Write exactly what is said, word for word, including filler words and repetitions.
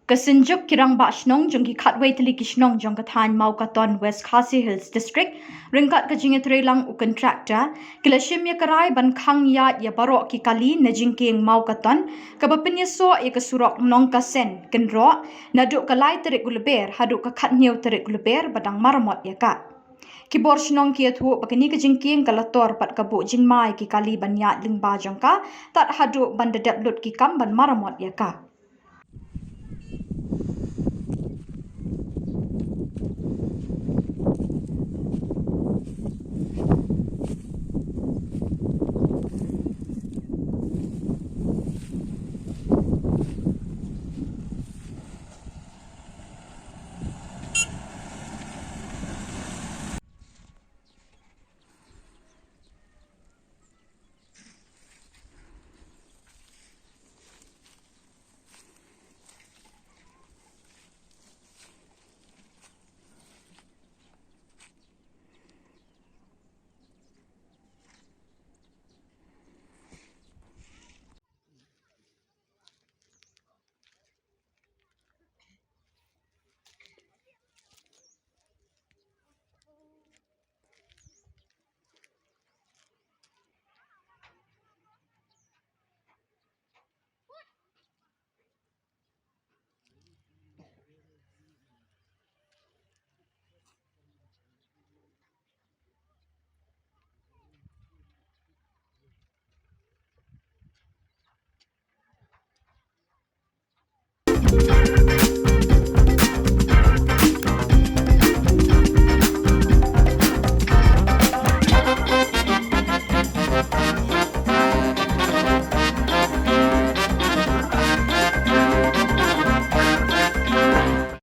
Ka synjuk ki rangbah shnong jong ki khatwei tylli ki shnong jong ka thaiñ Mawkaton, West Khasi Hills District, ryngkat ka jingïatreilang u contractor, ki la shim ïa ka rai ban khang ïaid ïa baroh ki kali na jingkieng Mawkaton, kaba pynïasoh ïa ka surok Nongkasen Kynroh, naduh ka lai tarik u Lber haduh ka khathynñiew tarik u Lber ba dang maramot ïa ka. Ki bor shnong ki ïathuh ba kane ka jingkieng ka la tor bad ka buh jingma ïa ki kali ban ïaid lyngba jong ka, tad haduh ban da dep lut ki kam ban maramot ïa ka.